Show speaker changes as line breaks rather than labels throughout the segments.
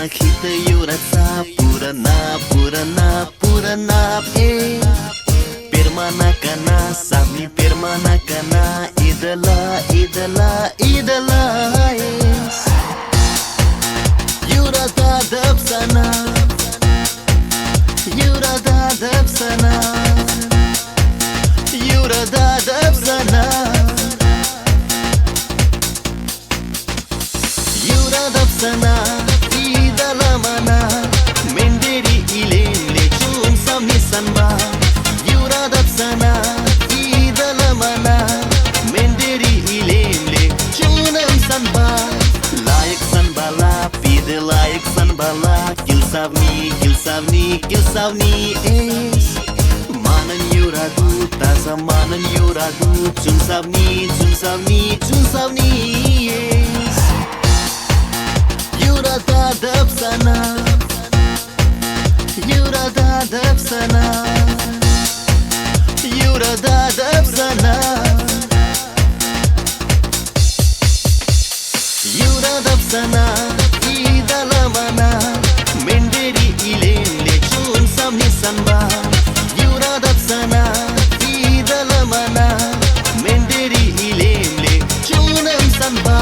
Сана хитре юратса пурӑна, пурӑна, пурӑнап эй. Пермана кана, савни пермана кана, идала, идала, идала эс. Юрататӑп сана, юрататӑп сана, юрататӑп сана. Юратап сана, идала мана, мендери илемлӗ чун савни санпа. Юратап сана, идала мана, мендери илемлӗ чунӑм санпа. Лайӑх санпала, питӗ лайӑх санпала, кил савни, кил савни, кил савни эс. Манӑн юрату, таса манӑн юрату, чун савни, чун савни, чун савни эс. Юрататӑп сана, юрататӑп сана, юрататӑп сана. Юратап сана, идала мана, мендери илемлӗ чун савни санпа. Юратап сана, идала мана, мендери илемлӗ чунӑм санпа.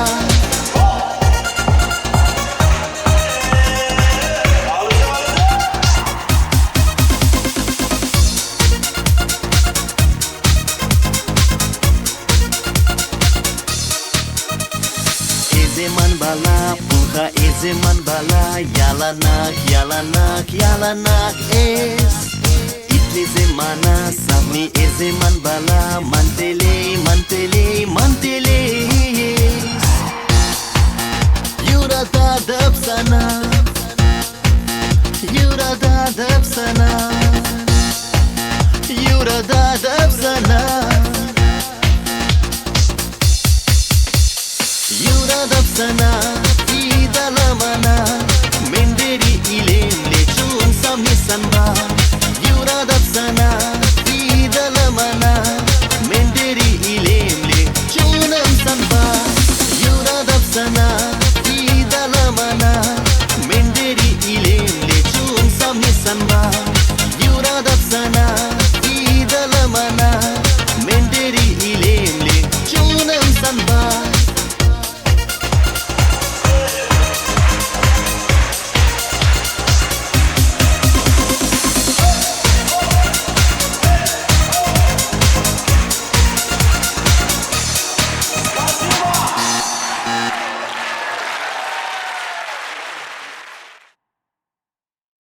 Эсӗ манпала, пуха эсӗ манпала, яланах, яланах, яланах эс. Итлесе мана, савни эсӗ манпала, ман телей, ман телей, ман телей эс. Юрататӑп сана, юрататӑп сана, юрататӑп сана. Юратап сана, идала мана, мендери илемлӗ чун савни санпа. Юратап сана, идала мана, мендери илемлӗ чунӑм санпа. Юратап сана,